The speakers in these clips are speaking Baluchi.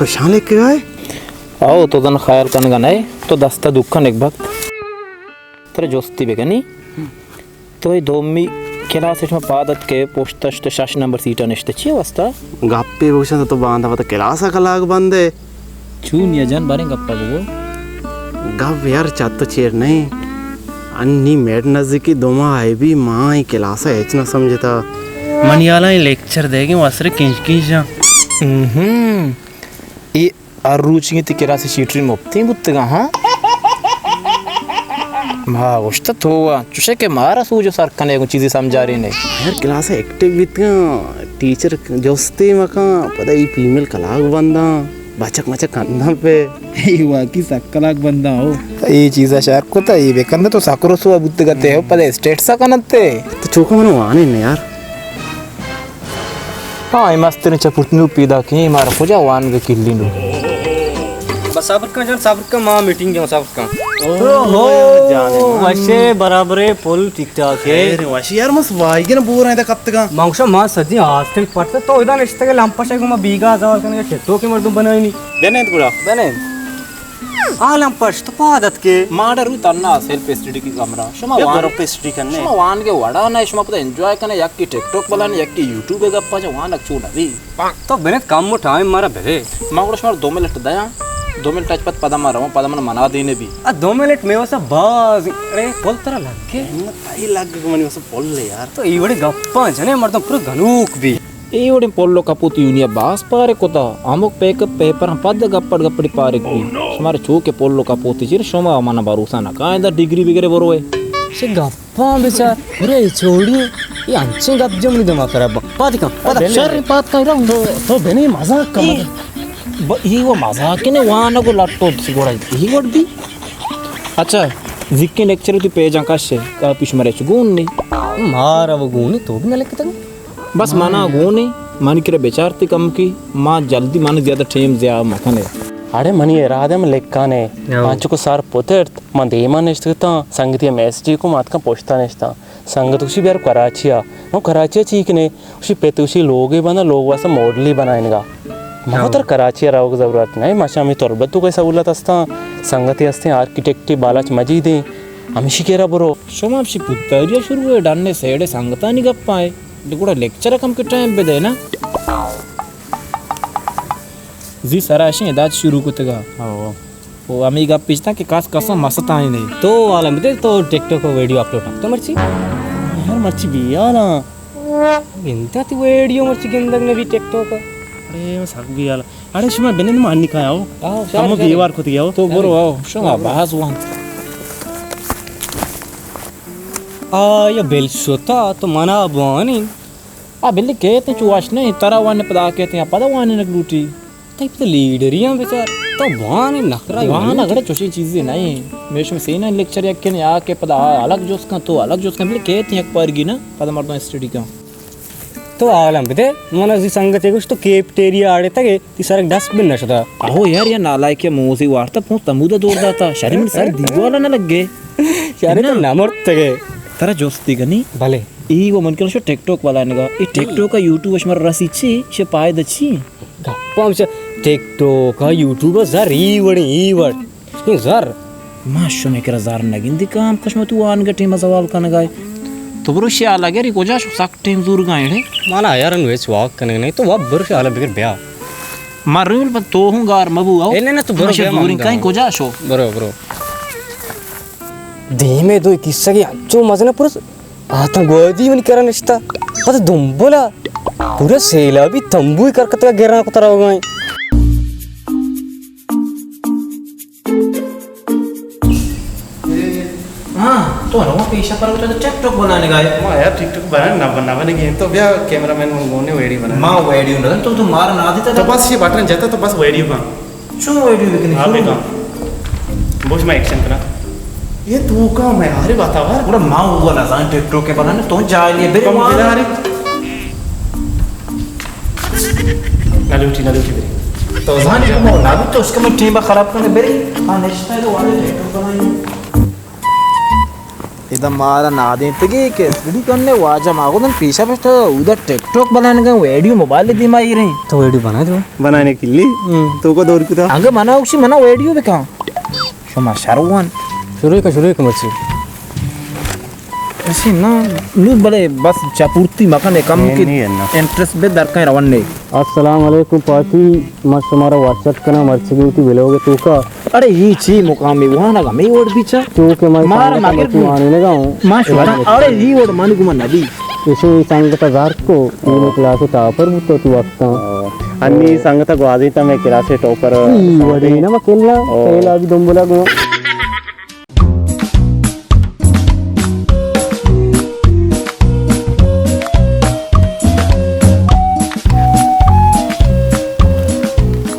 تو شان لکھگائے؟ او، تو دن خیال کنگا نئے، تو دستا دکن ایک بخت۔ ترا جستی بکنی۔ تو اے دومی کلاس ء شما پاد اتکے، پشت ء شش نمبر سیٹ ء نشتہ، چی واسطہ؟ گپے بگوشاں، تو باندا پدا کلاس ء کلاگ بندے۔ چون یا جان، باریں گپا بگو۔ گپ یار چت و چیر نہیں۔ انی میڈ نزدیکی دو ماہ آئے بھی، ما اے کلاس ء ہچ نہ سمجھتا۔ منی حالا اے لیکچر دے گے واسرے کنج کنج جان۔ ہم۔ اے ہر روچی تئی کلاس شیٹری مپتیں بوتگاں، ہاں؟ ما گوشت تو وا، چوشے کہ مارا سوج و سر کنے گوں چیزی سمجھارے نے۔ یار کلاس ایکٹیو بیتگاں، ٹیچر جستے مکاں، پدا ای فیمیل کلاگ بنداں، بچک مچک کنداں پہ۔ ای واقعی سک کلاگ بنداں ہو۔ ای چیزا شر کتا، ای بکند تو سک رسوا بوتگتے ہو، پدا اسٹیٹسا کنتے۔ تو چوکا منو وانے نے یار۔ ہاں، اے مستریں چپرت نوں پیداکیں، مارا کجا وانگ کلی نوں۔ بس صبر کن جان، صبر کن، ما میٹنگ ء صبر کن۔ اوہو، وشے برابرے پل ٹھیک ٹھاک ہے۔ خیر وشے یار، مس وائگن بور ہیں کپتگا۔ ما گوشا ما سجی ہاسٹل پڑتا تو ادا نشتگے لمپا شے گما بیگا زوال کنگے ٹک ٹاک مردم بنائینی۔ بنند گڑا۔ بنند۔ عالم پشت پاد اتکے۔ ماڑا روی تنا سیلف اسٹڈی کی کمرہ۔ شما یا وان-، گروپ اسٹڈی کرنے۔ شما وانگے وڑا نہ، شما پتہ انجوائے کنے، یکی ٹک ٹاک بلان، یکی یوٹیوب گپا جا وانگ چو نبی۔ تو بنت کم و ٹائم مارا بدے۔ ما گڑا شما دو منٹ دیاں، دو منٹ اچ پد پدا ما رواں، پدا من منا دینے بی۔ آ دو منٹ میں وسا باز، اڑے پل ترا لگے۔ تئی لگ منی وسا پل یار۔ تو ای وڑے گپاں جنے مردم پر گنوک بی۔ اے وڑیں پل و کپوت یونیا باز پارے کتا، ہمک پیک اپ پیپراں پد گپڑ گپڑی پارگ بی۔ شمارا چو کہ پل و کپوتی چیر شما منا بھروسہ نہ کائیں، دا ڈگری بگرے بروے۔ چہ گپاں بچار، برے چوڑی، اے انچیں گپ جو منی دماغ خراب با۔ پاد کن، پاد۔ شر پاد کن، تو، تو بنی مزاق کن۔ ای و مزاق نے وانگ و لٹو سی گوڑا ای وڑ بی۔ اچھا، زکیں لیکچر تی پیجاں کشے، کاپی شمارے چ گون نی۔ مارا و گونی تو بھی نہ لکھتگ۔ بس منا گون ایں، منی کرا بچارتی کمکی، ما جلدی، من زیادہ ٹیم ضیاع مکنے۔ اڑے منی ارادہ من لکھانے، ہو۔ انچو کہ سر پترت، من دیما نشتگتاں، سنگتی میسجی کو ماتکاں پشتا نشتاں۔ سنگت گوشی بیار کراچی آ۔ من کراچی آ چی کنے؟ گوشی پت گوشی لوگے بنا، لوگ واسطہ ماڈلی بنائینگا۔ من ہو۔ تر کراچی آ روگ ضرورت نہیں، ماشا ہمیں تربت تو کوئی سہولت ہستاں، سنگتی ہستیں آرکیٹیکٹ بالاچ مجید ہیں، ہمیشی کرا برو۔ شما ہمشی پتاری شروع ہے، ڈنے سیڑے سنگتانی گپا ہے۔ گڑا لیکچر ء کم کہ ٹائم بدئے نا۔ زی سرا اشیں ادا چہ شروع کتگا۔ ہو۔ او ہمے گپ پیشتاں کہ کس کساں مستائیں نے۔ تو عالم بدے تو ٹک ٹاک ء ویڈیو اپلوڈ تو مرچی؟ یار مرچی بے حالاں۔ گندات ویڈیو مرچی گندگ نبی ٹک ٹاک ء۔ اڑے سک بے حال۔ اڑے شما بنند ما انی کایاؤ۔ آؤ، شر ہمو شر۔ بیوار کتگیاؤ۔ تو برو آؤ، شما باز وان۔ آ یا بل شتا تو منا بوانی۔ آ بلے کہتے چو وش نہیں، ترا وان پدا کہتے ہیں، پدا وان نک لوٹی۔ تئی پتہ لیڈری ہم بچار، تو وان نخرا وان۔ اگڑے چوشی چیزی نہیں۔ میں شما سینا لیکچر یک کنے آ کہ پدا آ الگ جوس کن، تو الگ جوس کن، بلے کہتے یک پارگی نا، پدا مردم اسٹڈی کن۔ تو عالم بدے، من ازی سنگتے گوشت تو کیپٹیریا آڑے تگے، تی سرک ڈسٹ بن نہ شدا۔ آہو یار، یا نالائک یا موزی وارتا پونت تمودا دور داتا، شری من سر دیوالا نہ لگے۔ شری تو نہ مرتگے۔ ترا جوستی گنی؟ بلے۔ ای و من کل شو ٹک ٹاک والا نگا۔ ای ٹک ٹاک کا یوٹیوب اش مر رسی چی؟ شے پائدہ چی؟ گپا ہمشہ ٹک ٹاک ء یوٹیوب ء زر ای وڑیں ای وڑ۔ اے زر۔ ما شمے کرا زر نہ گندی کام کش ما تو آن گٹی ما سوال کنگا ہے۔ تو برو شی آلا گری کجا شو سک ٹیم زور گائیں ڑے۔ مانا یار انو ہچ واک کنگ نہیں تو وا برو شی آلا بگر بیا۔ ما رول پر تو ہوں گار مبو آؤ۔ اے نہ نہ تو برو بیا زوریں مانا۔ کہیں کجا شو۔ برو برو۔ دیمے دوئے کسگے انچو مزن پرس آتاں گودی منی کرا نشتا۔ پتہ دنبلا پورا سیلابی تمبوی کرکتگا گران کتا روگائیں۔ ہاں، تو رواں پیشا پر تو ٹک ٹاک بنانے گائے۔ ما یار ٹک ٹاک بنانے نہ بنا بنے گئے تو بیا کیمرہ مین من گونے ویڈیو بنا۔ ما ویڈیو نہ تو تو مار نہ دیتا تو بس یہ بٹن جتا تو بس ویڈیو کا۔ چون ویڈیو بکنی؟ ہاں، بکن۔ بوش میں ایکشن کرا۔ یہ تو کا میں آرے باتاور؟ گڑا ما وہ نزان ٹک ٹاک کے بنانے تو جاہلی ہے، بری کم وہاں۔ نہ لوٹی، نہ لوٹی بری۔ تو زان کو نہ تو اس کا میں ٹیم خراب کرنے بری۔ ہاں، نشتا ہے تو والے ٹک ٹاک بنائی۔ اے مارا نادینتگی کہ سڑی کننے واجہ ما گدن پیشا پشتا اودا ٹک ٹاک بنانگا ویڈیو موبائل دیما ایریں۔ تو ویڈیو بنا دو۔ بنانے کے لیے؟ ہم۔ تو کو دور کتا؟ اگہ بنا اکشی منا ویڈیو بکا۔ شما شروان۔ شروع کا، شروع کا مرچی۔ اسی نا، نو بلے بس چپورتی مکن کم نہیں، کہ نہیں ہے نا۔ انٹرسٹ بے درکائیں رونے۔ السلام علیکم پارٹی، ما شمارا واچت کنا مرچی گیتی بلوگ توکا۔ اڑے ای چی مقامی وانگ ہمے وڑ بیچا؟ تو کہ ما مارا سنگتا مگر مرچی گوں۔ وانی لگا ہوں۔ ما شما، اڑے ای وڑ من گما نبی۔ اسے سنگتا زار کو، تین کلاس ٹاپر بوتو تو وقتا۔ انی سنگتا گوازی تا میں کلاس ٹاپر۔ ای وڑی نا مکلا، او۔ کلا بھی دنبلا گو۔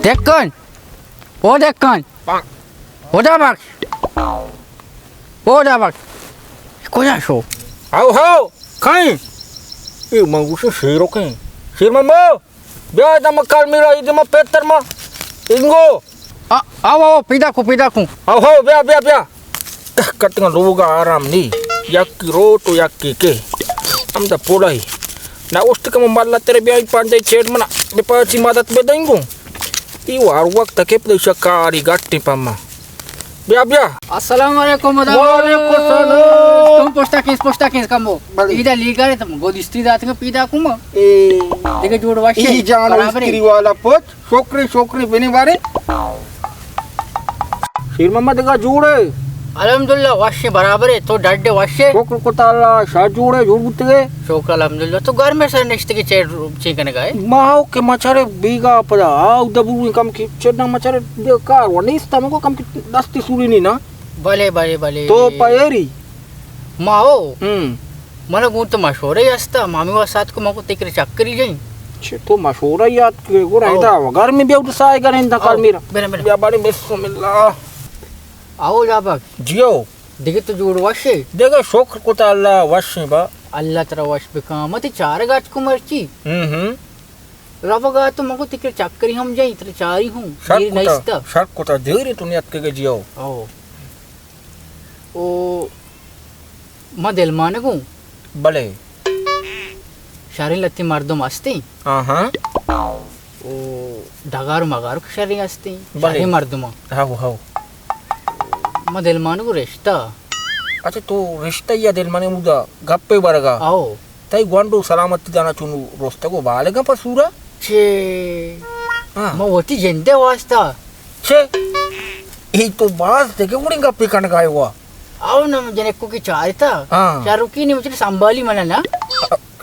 دکن، او دکن، خدا بخش، خدا بخش، کجا شو؟ او ہو، کئیں؟ اے من گوشیں شیرو کئیں؟ شیر ممو، بیا دم کال میرا، اے دم پیتر ما، انگو۔ آ، آو، آو، پیدا کو، پیدا کو۔ آو، ہو، بیا، بیا، بیا۔ کتگاں لوگا آرام نی۔ یکی روت و یکی کے۔ ہم دا پولائی۔ نہ اوشت کم مالا تیرے بیا پانچ چیٹ منا۔ بے پاچی مدد بے دیں گو۔ ای وار وقت کے پدے شکاری گٹی پما۔ بیا، بیا۔ السلام علیکم، مدد۔ وعلیکم السلام۔ تم پوشتا کینس، پوشتا کینس کمو۔ بلے۔ ایدا لیگارے تم گودستی داتگا پیدا کما۔ اے۔ دیگه جوڑ واشے۔ ای جانو برابر ہے۔ استری والا پوچ۔ شکری، شکری، بنی بارے۔ شیر محمد کا جوڑے؟ الحمدللہ، وشے برابر ہے، تو ڈڈے وشے؟ شکر کو تعالی، شاہ جوڑے، جوڑ بوتگے؟ شکر الحمدللہ، تو گھر میں سر نشتے کے چیر چی کنے گئے؟ ما ہو کہ مچارے بیگا پدا، آو دبو کم کی چڑنا مچارے دے کار و نیستا مگو کم کی دستی سوری نی نا۔ بلے، بلے، بلے۔ تو پیری؟ ما ہو؟ ہم۔ من گوں تو مشورہ ہستا، مامی واسات کو مکو تکر چکری جائیں۔ چہ تو مشورہ یاد کے گڑا او۔ ادا گھر میں بیا سائے گریں دکال او، میرا۔ بلے، بلے۔ بیا بڑے بسم اللہ۔ آو جا بک۔ جیو۔ دیگه تو جوڑ وشے؟ دیگه شکر کتا اللہ وشیں با۔ اللہ ترا وش بکا۔ متی چار گاچ کو مرچی۔ ہم ہم۔ روگا تو مکو تکر چکری ہم جائیں، ترا چاری ہوں۔ شر دیر کتا، نیستا۔ شر کتا، دیری تو نیت کے جیو۔ او۔ او ما دلمانگوں۔ بلے۔ شریں لتی مردم ہستیں۔ آہاں۔ او ڈگار و مگار کہ شریں ہستیں۔ بلے۔ شریں مردم۔ ہاو، ہاو۔ ما دلمانگوں رشتہ۔ اچھا، تو رشتہ یا دلمانگ مودا گپے برگا؟ آو۔ تئی گونڈو سلامتی دانا چونو رستگو بالگا پہ سورا؟ چے؟ ہاں۔ ما وتی جندے واسطہ۔ چے؟ ای تو باز دگہ وڑیں گپے کنگا ئے وا۔ او نم جنکو کی چارتا۔ ہاں۔ چاروکی نے مجھے سنبھالی منا نا۔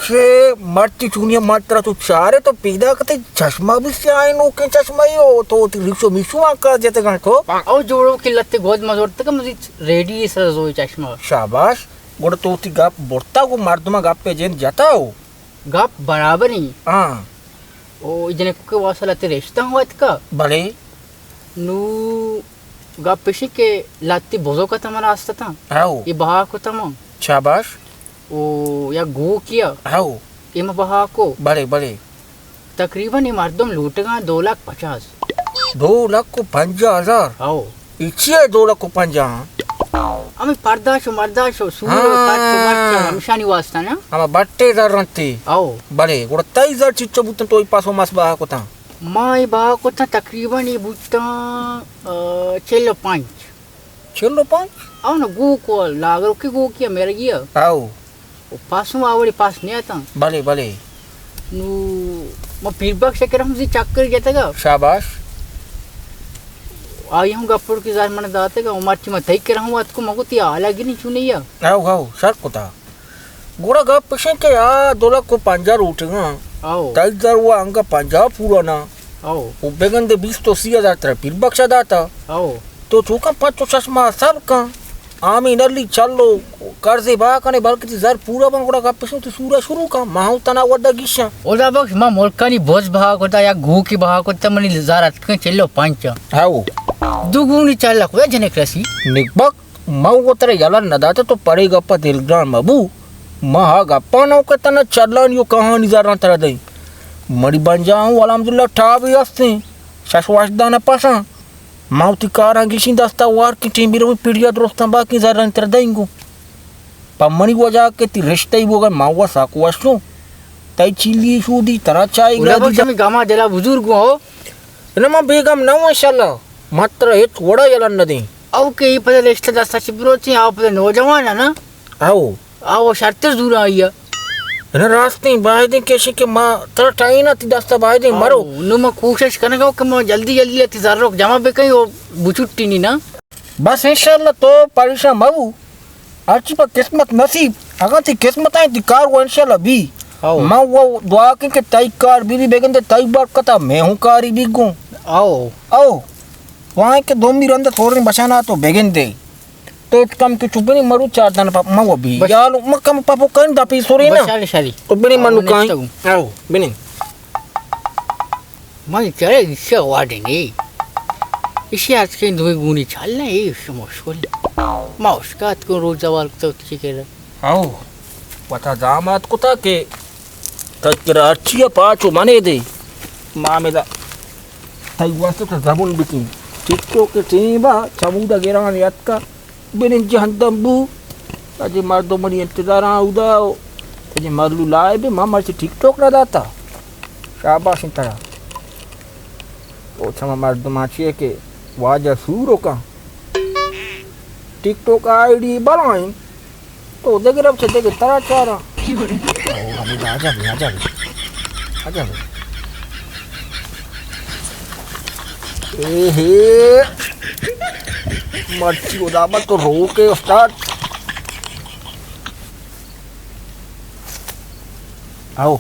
چے مرتی چونی مرترا تو چارے تو پیدا کتے چشمہ بھی سیاہیں نوکیں چشمہ ہی ہو تو وتی ریشو میشو آنکا جتے گن تو۔ او جوڑو کی لتے گود مزورتگا مزید ریڈی سر زوئی چشمہ۔ شاباش۔ گڑا تو وتی گپ برتا گوں مردماں گپ ء جند جتا ہو؟ گپ برابر ایں۔ ہاں۔ او جنکو کے واسطہ لتے رشتہ ہوں اتکا۔ بلے۔ نو گپ اشی کہ لتے بزو کتا من راست تاں۔ ہاو۔ یہ بہا کتا من۔ شاباش۔ او یا گو کیا۔ ہاو۔ یہ ما بہا کو۔ بلے، بلے۔ تقریباً اے مردم لوٹگاں دو لکھ پچاس۔ دو لکھ و پنجاہ ہزار؟ ہاؤ۔ اے چی ء دو لکھ و پنجاہ؟ ہمے پرداش و مرداش و سور و ہاں۔ کچ و مچ ہمشانی واسطہ نا؟ ہما بٹے زر انت۔ ہاؤ۔ بلے، گڑا تئی زر چچو بوتن تو اے پاس و مس بہا کتاں؟ ما اے بہا کتاں تقریباً اے بوتاں، آ، چل و پنچ۔ چل و پنچ؟ آؤ نا، گوک و لاگروکے گوکی ء مرگی ء۔ آؤ۔ و پاسوں آوڑی پاس نیاتاں۔ بلے، بلے۔ نو، ما پیر بخش ء کرا ہم زی چکر جتگا۔ شاباش۔ آئی ہم گپڑ کی زار من داتگا، و مرچی ما تئی کرا ہم اتکو مگو تی حالا گنی چونی ء۔ آؤ، آؤ، شر کتا۔ گڑا گپ اش انت کہ آ دو لکھ و پنجاہ لوٹگاں، ہو۔ تئی زر و انگا پنجاہ پورا نہ۔ ہو۔ و بگندے بیست و سی ہزار ترا پیر بخشا داتا۔ ہو۔ تو چوکاں پنچ و شش ماہ صبر کن۔ آمین علی چلو قرضے بہا کنے بلکہ تی زر پورا بن گڑا گپ اش انت تو سورا شروع کن۔ ما ہوں تنا ودا گیشاں۔ اودا بخش ما ملکانی بوز بہا کتا یا گوکی بہا کتا منی زر اتکن چلو پنچ۔ ہو۔ دو گونی چل کو جنک رسی۔ نگبک۔ من و ترا یلہ نداتہ تو پرے گپا دلگران مبو۔ من ہا گپا نہ کہ تنا چلانی و کہانی زراں ترا دئیں۔ منی بنجاہ ہوں الحمدللہ ٹابے ہستیں۔ شش و ہشت دانہ پساں۔ من وتی کاراں گیشیں دستا وار کیں ٹیم بی رویں پیڑیا درستاں باقی زرانی ترا دئیں گوں۔ پہ منی وجہ کہ تی رشتہ ای بوگا ما و ساکو وشوں۔ تئی چیلی شودی ترا چائے گلا گڑا دی۔ بخش، ہمیں گما دلا بزرگ ہو۔ نہ، ما بیگم نہ ہوں انشاءاللہ۔ ما ترا ہچ وڑا یلہ نہ دیں۔ او کہ ای پدا رشتہ دستا چی بروچی، آو پدا نوجوان ہے نا۔ آو۔ آو شرط زور آئی ہے۔ نہ راستیں، بایدیں کشی کہ ما ترا ٹائنا تی دستا بایدیں مرو۔ آو، نو ما کوشش کنگا کہ ما جلدی جلدی تی زر روک جمع بکنی او بچٹی نی نا۔ بس انشاءاللہ تو پریشان مبو۔ ہرچی پہ قسمت نصیب، اگاں تی قسمت آئیں تی کار و انشاءاللہ بی۔ او۔ من و دعا کن کہ تئی کار بی بی بگندے تئی برکتا میں ہوں کاری بی گوں۔ او۔ او۔ وائیں کہ دومی رند سوریں بشانا تو بگندے۔ تو ات کم کہ چو بنی مرو چار دن پپ من و بی۔ بس۔ یالو من کم پپو کن دپی سوری نا۔ بس شالی شالی۔ تو بنی منو کائیں۔ او، بنی۔ من چرے ایشی ء وارڈنگ ء، ایشی ء اتکیں دوئیں گونی چل نہ، اے ایشی مشکل۔ ما اشکات کن روچ زوال کتگ چی کرا۔ ہو، وتا دامات کتا کہ تذکرہ ہرچی ء پاچو منے دے، ما مدا تئی واسطہ تو زبون بکیں۔ ٹک ٹوک ء ٹیم ء چمودا گران اتکا۔ بننجی ہندم بو، اجے مردم منی انتظاراں اودا، اجے مرلو لائے بے، ما مرچی ٹک ٹوک نہ داتا۔ شاباش انت ترا۔ او چما مردماں چیے کہ واجہ سورو کن۔ ٹک ٹوک آئی ڈی بلائیں، تو دگہ رب چہ دگہ ترا چاراں۔ او، ہمے دا، عجب، عجب، عجب۔ اے ہے۔ مرچی خدا بند تو روکے استاد۔ آؤ۔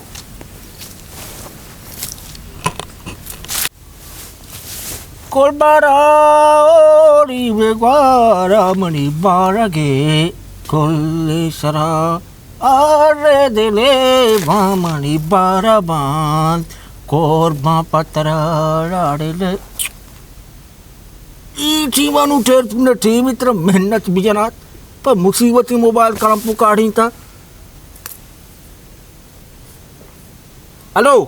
قربان اوری بے گوارا منی بارگے کل سرا۔ آرے دلے بامانی بارا باند، قربان پترا لاڑلے۔ ای ٹیمانو ٹیرپون ٹیم اتر محنت بجنات، پر مصیبتی موبائل کرمپو کاڑھیں تا۔ ہلو۔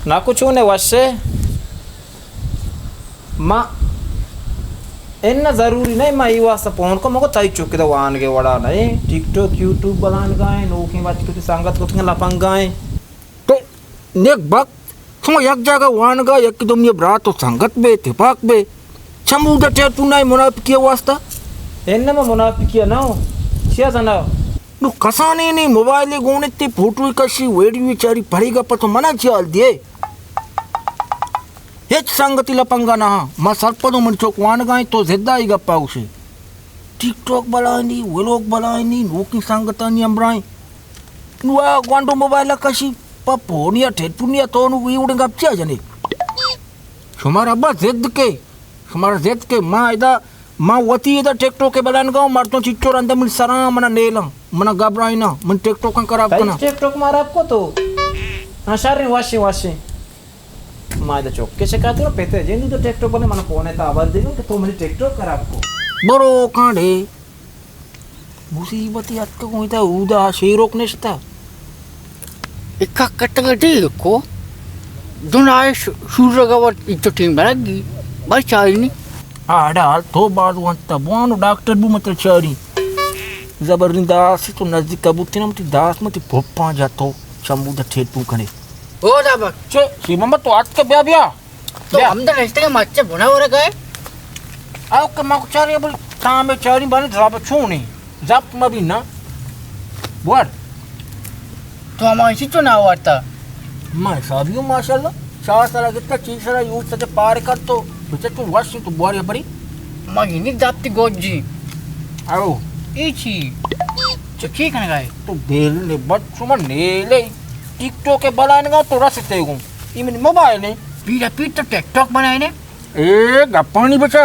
ناکو چون ئے، وش ئے؟ ما اناں ضروری نہ، ما اے واسطہ فون کو، مگو تئی چک ادا وانگ ء وڑا نہ، ٹک ٹاک، یوٹیوب بلانگا ایں، نوکیں بچ کتی سنگت کتگاں لپنگا ایں۔ تو نیک بخت، شما یک جاگہ وانگا یکی دومی برات و سنگت بے، تپاک بے، چمودا ٹیرپون ء منافقی ء واسطہ؟ اناں ما منافقی ء نہ اوں، چیا زنا؟ نو کسانیں نی موبائل ء گون انت، فوٹو کشی، ویڈیو چاری، پڑی گپ تو منا چی حال دیے؟ ہچ سنگتی لپنگا نہ، ما سرپدوں، من چوک وانگا ایں، تو زدہ ای گپا گوشے۔ ٹک ٹاک بلائیں نی، ولوگ بلائیں نی، نوکیں سنگتانی ہمراہیں۔ نو آ گوانڈو موبائل کشی، پہ پونیا ٹیلیفونیا تو نو وی وڑیں گپ چیا جنے؟ شمارا با ضد کے، شمارا ضد کے، ما ادا ما وتی ادا ٹک ٹاک ء بلائینگا اوں، مردم چچو رندا من سراں، منا نیلاں، منا گھبرائیناں، من ٹک ٹاکاں خراب کناں۔ ٹک ٹاک ما خراب کو تو؟ ہاں، شریں، وشیں، وشیں۔ ما ادا چک ء شکایت کناں، پت ء جند تو ٹک ٹاک بلے منا فون ء تا خبر دیگاں کہ تو منی ٹک ٹاک خراب کو۔ برو کانڈے۔ مصیبتی اتکگوں ادا، اودا شیروک نشتہ۔ اکا کٹگ ڈیک کو دن آئے ش-، شورگ ء وت انچو ٹیم برگی، بھائی چارینی۔ آ، اڑا حال تو باز وانتا، بوانو ڈاکٹر بو متر چاری۔ زبرنی داس تو نزدیک بوتینا، متی داس متی پھپاں جا تو چمودا ٹیلیفون کنے۔ او دا بک۔ چے، سی محمد تو اتک بیا بیا۔ تو بیا۔ ہمدا نشتگ مچ بنا ورگ ء۔ او کہ ما چاری بل تام چاری بانی زاب چونی۔ زبط مبی نا۔ بور۔ تو ہما چی چو نہ وارتا؟ ما حسابی ہوں ماشاءاللہ۔ چار سال گتا، چی سال یوز تجے پار کر تو۔ بچے تو وش تو بور بری۔ ما ہنی زبطی گوجی۔ او۔ ای چی؟ چکی کنگائے؟ تو دل نے بچ شما نیلے۔ ٹک ٹاک ء بلائینگا تو رستے گوں۔ ای منی موبائل ہے۔ پیرا پیر تو ٹک ٹاک بنائینے؟ اے گپانی بچا۔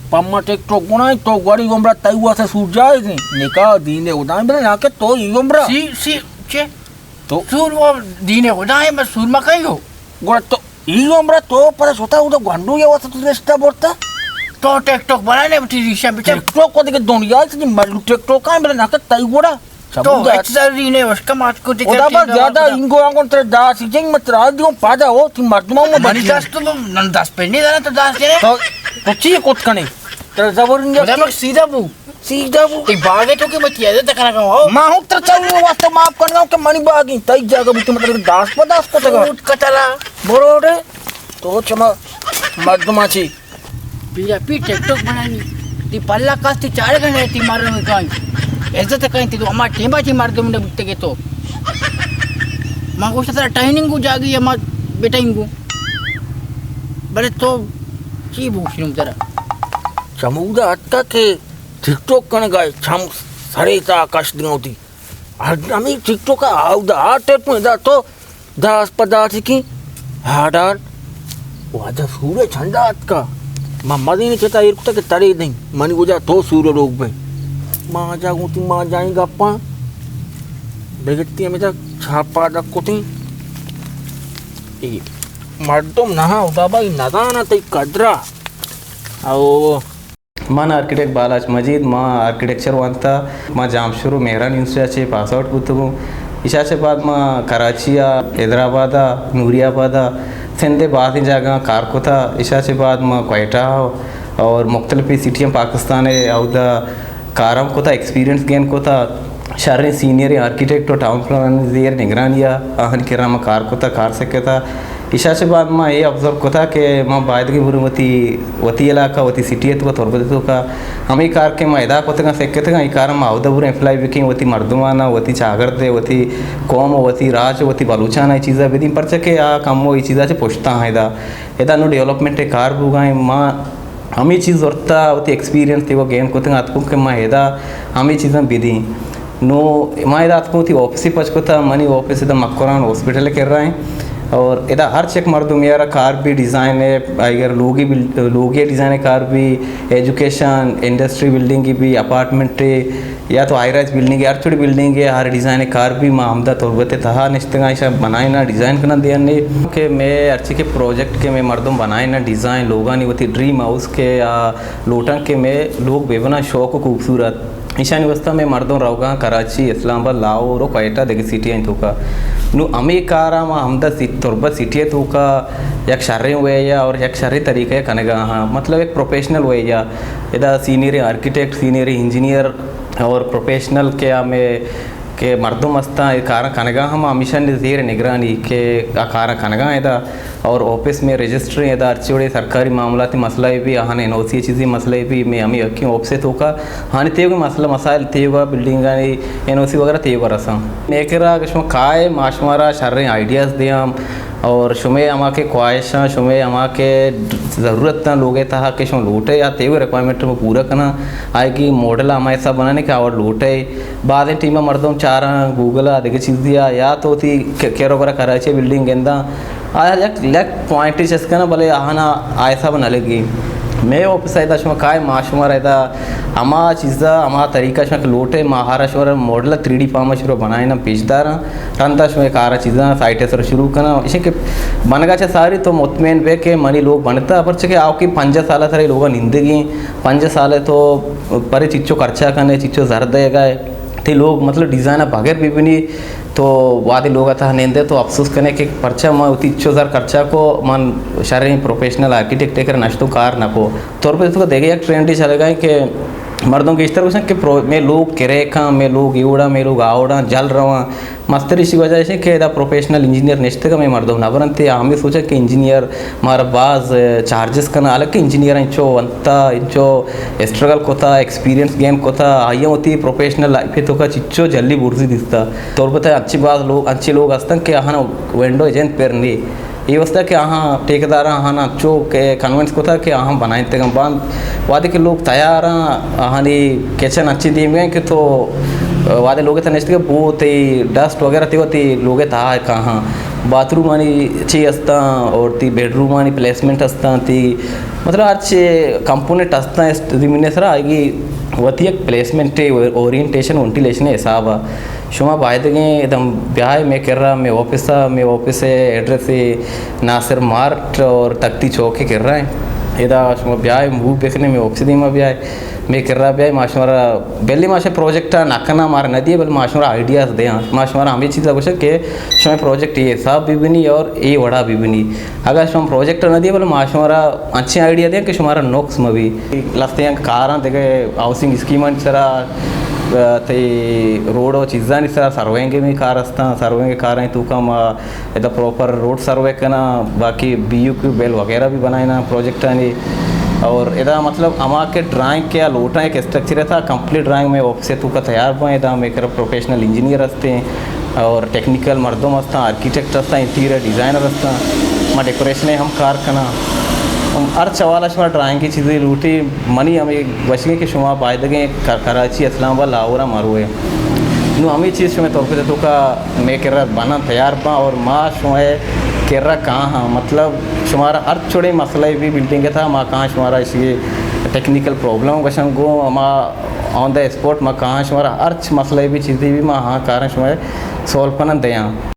پما ٹک ٹاک گنائیں تو گوڑی عمرہ تئی واسطہ سور جائز ہیں۔ نکاح دین خدا ہیں بلے نہ کہ تو ای عمرہ۔ سی، سی، چے؟ تو سور وہ دین خدا ہیں، بس سور مکئی ہو۔ گوڑا تو ای عمرہ تو پر سوتا ادا گوانڈو یا واسطہ تو رشتہ برتا۔ تو ٹک ٹاک بنائینے بٹی ریشہ بچا۔ ٹک ٹاک کو دیکھے دنیا سے مرلو ٹک ٹاک ہیں بلے نہ کہ تئی گوڑا۔ تو چمودا۔ ہچ ضروری نہیں، اس کا مات کو ٹکٹ خدا بس زیادہ انگو آنگو ترے داس جنگ مت را دیوں پادا ہو، تی مردماں مو منی بچی۔ دست تو نن دست پہ نہیں دانا تو داس جنے۔ تو، تو چی کت کنے؟ ترا زبر نہ خدا جاتی۔ مک سیدھا بو۔ سیدھا بو۔ تئی باغ ءَ تو کہ متی عزت کنگ ءَ ہو۔ ما ہوں ترا چلو واسطہ معاف کنگ ءَ کہ منی باغ ایں، تئی جاگہ بوتی مطلب داس پہ داس کتگ۔ سوٹ کتلا۔ بروڑے تو چما مردماں چی۔ پیرا پی ٹک ٹاک بنانی۔ تی پلا کاس تی چارے گنے تی مردم کائیں۔ عزت کائیں تی تو اما ٹیما چی مردم نے بوتے کے تو۔ ما گوشت ترا ٹائننگ کو جاگی یا ما بیٹائنگ کو۔ بلے تو چی بوشنم ترا؟ چمودا اتکا کہ ٹک ٹاک کنگا چم سرے تا کش دیاں وتی۔ ہر ہمیں ٹک ٹاک آودا آتے تو ادا تو داس پہ داس کی ہاڈار واجہ سورے چنڈا اتکا۔ ما مدین چتا ایر کتا کہ ترے دیں منی وجہ تو سورے لوگ بے۔ ما جا گوتی ما جائیں گپاں بگتی ہمیں تا چھاپا دکتیں۔ اے مردم نہ ہدا بھائی ندانا تئی قدرا۔ او من آرکیٹیکٹ بالاچ مجید، ما آرکیٹیکچر وانتا، ما جامشورو مہران یونیورسٹی ءَ چہ پاس آؤٹ بوتگوں۔ ایشا چہ بعد ما کراچی ءَ، حیدرآباد ءَ، نوری آباد ءَ، سندھ ءِ بازیں جاگہاں کار کتا۔ ایشا چہ بعد ما کوئٹہ ءَ اور مختلف سٹیاں پاکستان ءَ اودا کار ہم کتا، ایکسپیرینس گین کتا۔ شریں سینئریں آرکیٹیکٹ و ٹاؤن پلانر زیر نگرانی ءَ آہانی کرا ما کار کتا، کار سکتا۔ ایشا چہ بعد ما اے آبزرو کتا کہ ما بایدگیں بریں وتی، وتی علاقہ، وتی سٹی ءِ توکا، تربت ءِ توکا ہمے کار کہ ما ادا کتگاں، سکتگاں، اے کار ما اودا بریں اپلائی بکیں، وتی مردمانا، وتی چاگرد ءَ، وتی قوم و وتی راج و وتی بلوچانا اے چیزا بدیں، پرچا کہ آ کمو اے چیزا چہ پشتا ادا، ادا نوں ڈیولپمنٹ ءِ کار بوگا ایں۔ ما ہمے چیز زرتا، وتی ایکسپیرینس تیوگا گین کتگاں، اتکوں کہ ما ادا ہمے چیزاں بدیں۔ نو ما ادا اتکوں وتی آفس پچ کتا، منی آفس ادا مکران ہاسپٹل ءِ کرا ایں اور ادا ہر چک مردم یارا کار بی ڈیزائن ءِ، اگر لوگی بل-، لوگی ڈیزائن ءِ کار بی، ایجوکیشن، انڈسٹری بلڈنگ بی، اپارٹمنٹ یا تو ہائی رائز بلڈنگ، ہر چوڑی بلڈنگ ءِ ہر ڈیزائن ءِ کار بی ما ہمدا تربت ءِ تہا نشتگاں، ایشاں بنائیناں، ڈیزائن کناں دیاں نے کہ مئے ہرچی کہ پروجیکٹ کہ مئے مردم بنائیناں، ڈیزائن لوگانی وتی ڈریم ہاؤس کہ آ لوٹاں کہ مئے لوگ بہ بناں شوق و خوبصورت۔ ایشانی واسطہ مئے مردم روگاں کراچی، اسلام آباد، لاہور و کوئٹہ، دگہ سٹی آں توکا۔ نو ہمے کارا ما ہمدا سی-، تربت سٹی ءِ توکا یک شریں وے یا اور یک شریں طریقہ کنگا ہاں، مطلب یک پروفیشنل وے یا ادا سینئر آرکیٹیکٹ، سینئر انجینئر اور پروفیشنل کہ ہمیں کہ مردم ہستاں، اے کاراں کنگا ہم ہمیشانی زیر نگرانی کہ آ کاراں کنگا ادا اور آفس میں رجسٹر ادا ہرچی وڑے سرکاری معاملات مسئلہ بھی، آہان این او سی چیزی مسئلہ بھی، میں ہمیں یقین آفس توکا ہانی تیوگا مسئلہ مسائل تیوگا بلڈنگانی این او سی وغیرہ تیوگا رساں۔ میں کرا کہ شما کائے ما شمارا شریں آئیڈیاز دیاں۔ اور شمے ہما کہ خواہشاں، شمے ہما کہ ضرورت تاں لوگ ءِ تہا کہ شما لوٹے یا تیوگا ریکوائرمنٹ ما پورا کناں، آئی کی ماڈل ہما حساب بنانے کہ آوڑ لوٹے۔ بعضیں ٹیم ءَ مردم چاراں گوگل ءَ دگہ چیزے ءَ یا تو وتی ک-، کیرو برا کراچی بلڈنگ گنداں، آ یک، یک پوائنٹ چست کناں، بلے آہانا آ حساب نہ لگی۔ مے آفس ءَ ادا شما کائے ما شمارا ادا ہما چیزا، ہما طریقہ شما کہ لوٹے، ما ہرا شمارا ماڈل تھری ڈی فارم شروع بنائیناں پیش داراں۔ رندا شما کارا چیزاں سائٹ ءِ سر شروع کناں۔ ایشی کہ بنگا چہ ساری تو مطمئن بے کہ منی لوگ بنتا، پرچہ کہ آوکی پنجاہ سال سر لوگا نندگی، پنجاہ سال تو پرے چچو خرچہ کنے، چچو زر دے گئے۔ تی لوگ مطلب ڈیزائن بغیر بھی بنی تو وادی لوگ تہ نندے تو افسوس کنے کہ پرچہ ما وتی چچو زر خرچہ کو، من شریں پروفیشنل آرکیٹیکٹ کر نشتو کار نہ کو۔ تربت تو دیگه یک ٹرینڈے چلگا کہ مردم گیشتر گوشن کہ پرو-، مے لوگ کرے کاں، مے لوگ ایوڑا، مے لوگ آوڑا، جل رواں۔ مستر ایشی وجہ ایشی کہ ادا پروفیشنل انجینئر نشتگا، مے مردم نہ برنتے، ہمیں سوچا کہ انجینئر مارا باز چارجز کنا، حالانکہ انجینئر انچو انتا، انچو اسٹرگل کتا، ایکسپیرینس گین کتا، آئیاں وتی پروفیشنل لائف توکا چچو جلی برزی دیستا۔ تربت انچی باز لوگ، انچی لوگ ہستن کہ آہاں ونڈو جند پر نی۔ اے واسطہ کہ آہاں ٹھیکیداراں آہاں انچو کہ کنونس کتا کہ آہاں بنائینتگاں باند۔ وہدے کہ لوگ تیاراں، آہانی کچن انچی دیمگا کہ تو وہدے لوگ تہ نشتگے بو تی ڈسٹ وغیرہ تی وتی لوگ تہا کاہاں۔ باتھ رومانی چی ہستاں اور تی بیڈ رومانی پلیسمنٹ ہستاں، تی مطلب ہرچی کمپوننٹ ہستاں اس زمین سرا آئیگی وتی یک پلیسمنٹ اورینٹیشن ونٹیلیشن حسابا۔ شما بایدگیں ادم بیائے مے کرا، مے آفس ء، مے آفس ء ایڈریس ناصر مارٹ اور تختی چوک ء کرا ہیں۔ ادا شما بیائے، موو بکنے، مئے آفس دیما بیائے، مئے کرا بیائے، ما شمارا، بلے ما شمارا پروجیکٹ نہ کنا، مارا نہ دیے، بلے ما شمارا آئیڈیاز دیاں۔ ما شمارا ہمیں چیزا گوشن کہ شما پروجیکٹ یہ حساب بھی بنی اور یہ وڑا بھی بنی۔ اگر شما پروجیکٹ نہ دیے، بلے ما شمارا اچھے آئیڈیا دیاں کہ شمارا نقص مبی۔ لستے ہیں کاراں دیگه ہاؤسنگ اسکیماں سرا، آ، تے روڈ و چیزانی سرا، سروینگ میں کار ہستاں، سروینگ کاریں توکا ما ادا پراپر روڈ سروے کناں، باقی بی او کیو بیل وغیرہ بھی بنائیناں پروجیکٹانی۔ اور ادا مطلب ہما کہ ڈرائنگ کیا لوٹاں، ایک اسٹرکچر تھا، کمپلیٹ ڈرائنگ میں آفس توکا تیار بائیں۔ ادا ہمیں کرا پروفیشنل انجینئر ہستے ہیں اور ٹیکنیکل مردم ہستاں، آرکیٹیکٹ ہستاں، انٹیریئر ڈیزائنر ہستاں، ما ڈیکوریشن ہم کار کناں۔ ہم ہر چوالا شما ڈرائنگ کی چیزیں لوٹی، منی ہمیں گوشگیں کہ شما بایدگیں کر-، کراچی، اسلام آباد، لاہور مروے۔ نو ہمیں چیز شما تربت توکا مئے کرا بناں تیار باں اور ما شمئے کرا کاہاں، مطلب شمارا ہر چوڑیں مسئلہ بھی بلڈنگ تھا، ما کاہاں شمارا اسی ٹیکنیکل پرابلم گشن گو، ما آن دا اسپاٹ ما کاہاں شمارا ہرچ مسئلہ بھی چیزی بھی ما ہاں کاراں شمئے سولو کنن دیاں۔